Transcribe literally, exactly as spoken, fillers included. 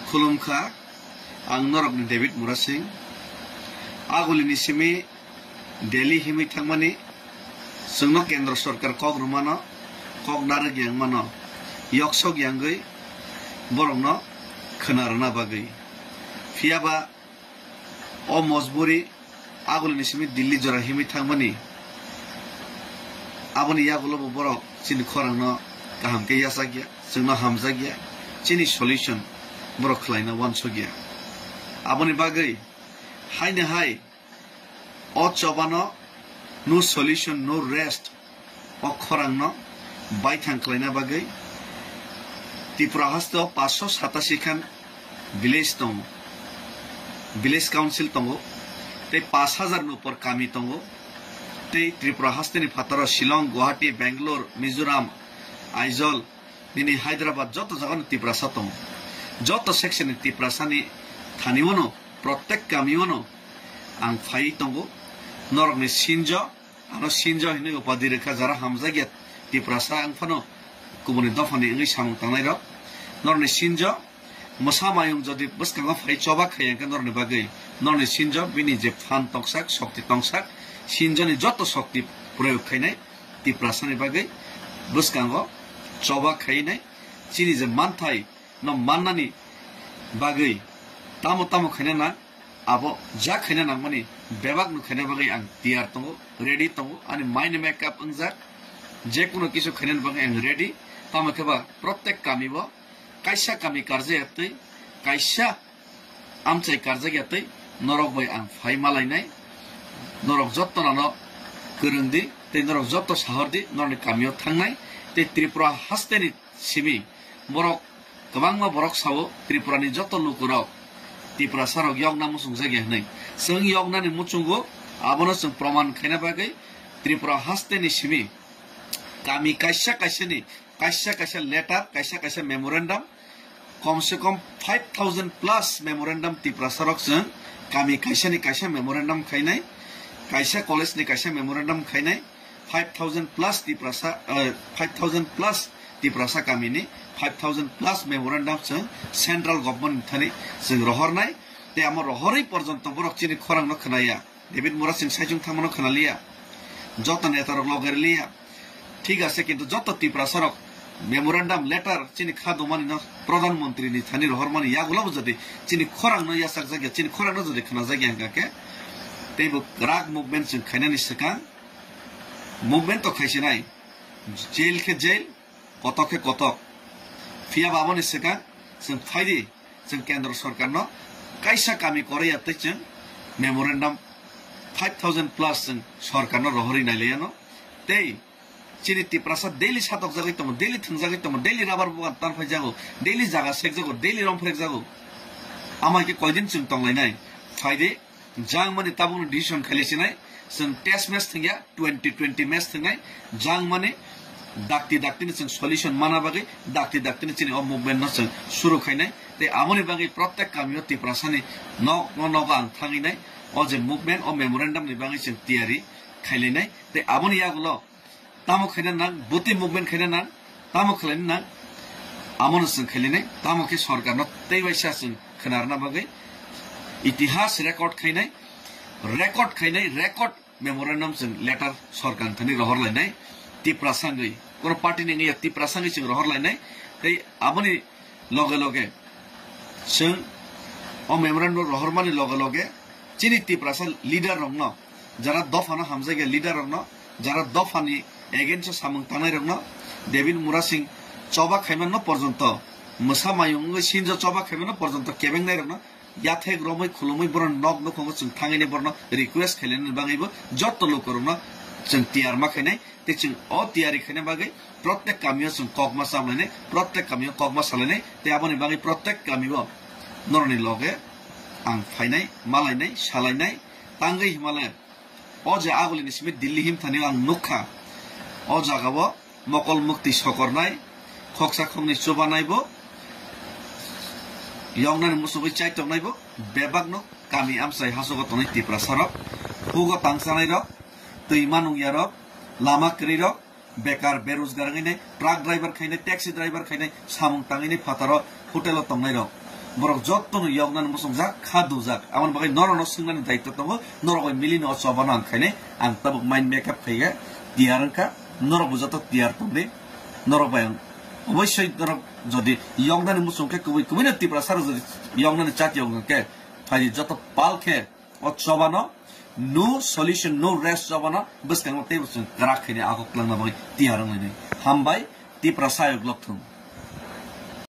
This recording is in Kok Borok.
Khulumkha, ang norokni David Murasing. Agulini simi Delhi himwi thangmani, chwngno Kendra Sorkar kok rwmano, kok narwk yang mano, yoksok yangwi borokno khwna rwna bagwi. Phiyaba o mojburi agulini simi Delhi jora himwi thangmani, aboni yagulo bo borok chini khorangno kaham khe yachakya, chwngno hamjakya, chini solution borok khlaina uansukya. Aboni bagwi haino hai o chobano no solution, no rest o khorangno baithang khlaina bagwi Tripura hasteo paanch sho satashi khan village tongo, village council tongo, tei paanch hajar ni upor kami tongo, tei Tripura hasteni phataro Shillong, Guwahati, Bangalore, Mizoram, Aizawl, nini Hyderabad joto jagano Tiprasa tongo. Joto section ni Tiprasani thani wano, protek kami wano ang phai tongo. Norokni sinjo, ano sinjo hinwi upadi rwkha, jara hamjakya Tiprasa wngphano kubuni dophani wngwi samung tangnairok. Norokni sinjo, mwsa mayung jodi bwskango phai choba khaiya hwnkhe norokni bagwi, norokni sinjo bini je phan tongsak, shokti tongsak, sinjoni joto shokti proyog khainai Tiprasani bagwi bwskango choba khainai. Chini je manthai no mannani bagwi tamo tamo khaina nang, abo ja khaina nangmani bebak no khaina bagwi ang tiyar tongo, ready tongo, ani mind makeup wngjak, je kuno kisu khaina bagwi ang ready. Tamo khe ba protek kami bo kaisa kami karjak ya twi, kaisa amchai karjak ya twi norok bai ang phai malainai, norok jotto nano kwrwng di tei norok jotto sahor di, norokni kamio thangnai tei Tripura hasteni simi borok kwbangma borok sao Tripurani joto lukurok Tiprasarok yokna muchungjak ya hwnwi. Chwng yoknani muchungo, abono chwng proman khaina bagwi Tripura hasteni simi kami kaisa kaisani kaisa kaisa letter, kaisa kaisa memorandum, kom se kom five thousand plus memorandum Tiprasarok chwng kami kaisani kaisa memorandum khainai, kaisa college ni kaisa memorandum khainai, five thousand plus Tiprasa, eh, five thousand plus Tiprasa kamini five thousand plus memorandum chwng central government ni thani chwng rohornai, tei amo rohorwi porjonto borok chini khorangno khwnaya. David Murasing saichung thangmano khwnaliya, joto netarok loge riliya, thik ase, kintu joto Tiprasarok memorandum letter chini kha dumani no Pradhan Mantri ni thani rohormani yagulo bo jodi chini khorangno yachakjakya, chini khorangno jodi khwnajakya hwnkha khe, teibo kwrak movement chwng khainani swkang, movement to khaisinai, jail khe jail, kotok khe kotok. Phiya ba aboni swkang chwng phaidi, chwng Kendra Sorkarno kaisa kami koroi ya tei chwng memorandum five thousand plus chwng Sorkarno rohorwi nailaiano. Tei chini Tiprasa daily satokjagwi tongo, daily thwngjagwi tongo, daily rubber bugan tanphaijago, daily jaga sekjago, daily romphrekjago. Amai khe koidin chwng tonglainai? Phaidi, jang mani tabukno decision khailaisinai, chwng test match thwngya, twenty twenty match thwngnai, jang mani dakti daktini chwng solution mana bagwi, dakti daktini chini o movement no chwng suru khainai, tei aboni bagwi protek kamio Tiprasani nok no nogo ang thangwi nai, o je movement, o memorandum ni bagwi chwng tiyari khailainai, tei aboni yagulo tamo khaina nang, bwtwi movement khaina nang, tamo khlaina nang, amono chwng khainai, tamo khe sorkarno tei waisa chwng khwnarna bagwi itihas record khainai, record khainai, record memorandum chwng letter sorkar thani rohor lainai, Tiprasa wngwi, kono party ni wngya, Tiprasa wngwi chwng rohor lainai, tei aboni loge loge chwng o memorandum rohormani loge loge chini Tiprasa leader rokno, jara dophano hamjakya leader rokno, jara dophani against o samung tangnai rokno, David Murasing choba khaimano porjonto, mwsa mayung wngwi sinjo choba khaimano porjonto kebengnai rokno yathek romwi khulumwi borok nok nukhungo chwng thangwi borno request khainani bagwibo joto lukurokno chwng tiyar ma khainai. Tei chwng o tiyari khaina bagwi protek kamio chwng kokma chablainai, protek kamio kokma salainai, tei aboni bagwi protek kamio norokni loge ang phainai, malainai, salainai, tangwi himale o je agulini simi Delhi himthanio ang nukha. O jagao mokol mukti sokornai, khoksa khoknwi chubanaibo, yoknani muchungwi chaitoknaibo, bebakno kami amchai hasogo tongnai Tiprasarok, hugo tangchanairok, twi manungyarok, lama kwrwirok, bekar, berojgar wngwi nai, truck driver khainai, taxi driver khainai, samung tangwi nai phataro, hotel o tongnai rok. Borok jotono yoknani muchungjak, kha dujak. Aboni bagwi norokno swngnani daitto tongo, norok bai milino o chobano ang khainai. Ang tabuk mind make up khaiya, tiyar wngkha, norokbo joto tiyar tongdi. Norok bai ang oboisoi norok jodi yoknani muchung khe kubui kubuino Tiprasa rok jodi yoknani chat yokna khe phaidi joto pal khe o chobano no solution, no rest chobano bwskango teibo chwng kwrak khainai, akhok twlangna bagwi tiyar wnglainai. Hambai, Tiprasa ayuk lokthung.